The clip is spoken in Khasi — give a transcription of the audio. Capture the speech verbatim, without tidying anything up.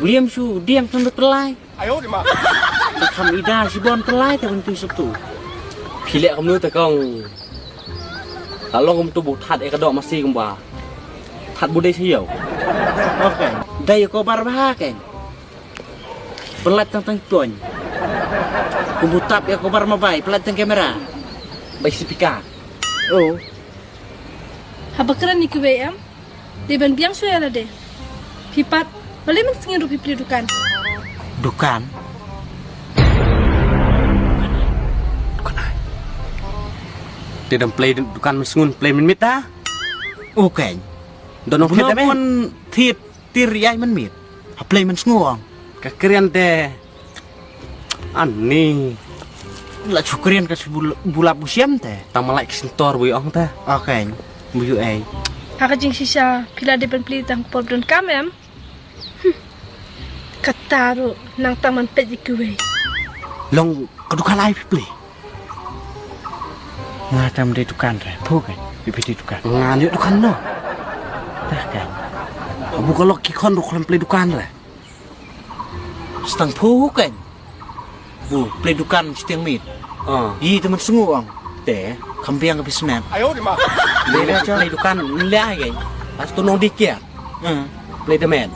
William shu diang tang da tylai. Ka kham ida shibon tylai te ban tu suk tu. Phi leh kumno te kong. Ka long kumtu bu that ïa ka doh masi kumba. That bu dei sha ïew. Okay. Dei ko bar bha ken. Pynlait tang tang tuan. Kumbu tap ïa ko bar ma bai, pynlait tang kamera. Bai speaker. Oh. Haba kren ïa kiwei em. Dei ban biang shuwa ïa lade. Phi pat, balei mynsngi ruh phi plie dukan? Dukan? Dukan ai. Te dang plie dukan mynsngi, plie mynmiet ta? Okay. Don ong thied, pun thied tir ïai mynmiet. Ha plie mynsngi ong. Ka krian te. Ani. La shu krian ka shu bul-, bulap bu siam te. Tang malai ka sintor bu ong te. Okay. Bu yu ei. Ha ka jingshisha phi la dei ban plie tang por don kam em. Hmm. Kata ruh nang tang man peit ïa kiwei. Long ka dukan ai phi plie. Nga tam dei dukan re. Phu kai. Phi phi dei dukan. Nga ni dukan no. Tah kai. Abu ka lok ki khon ruh khlem plie dukan re. Stang phu kai. Bu plie dukan shiteng mit. Ah. Yi te mynsngi ong. Te kham biang ka bisnet. Ayo di ma. Plie dukan leh ai kai. Pas tu nong dikir. Hmm. Plie demen.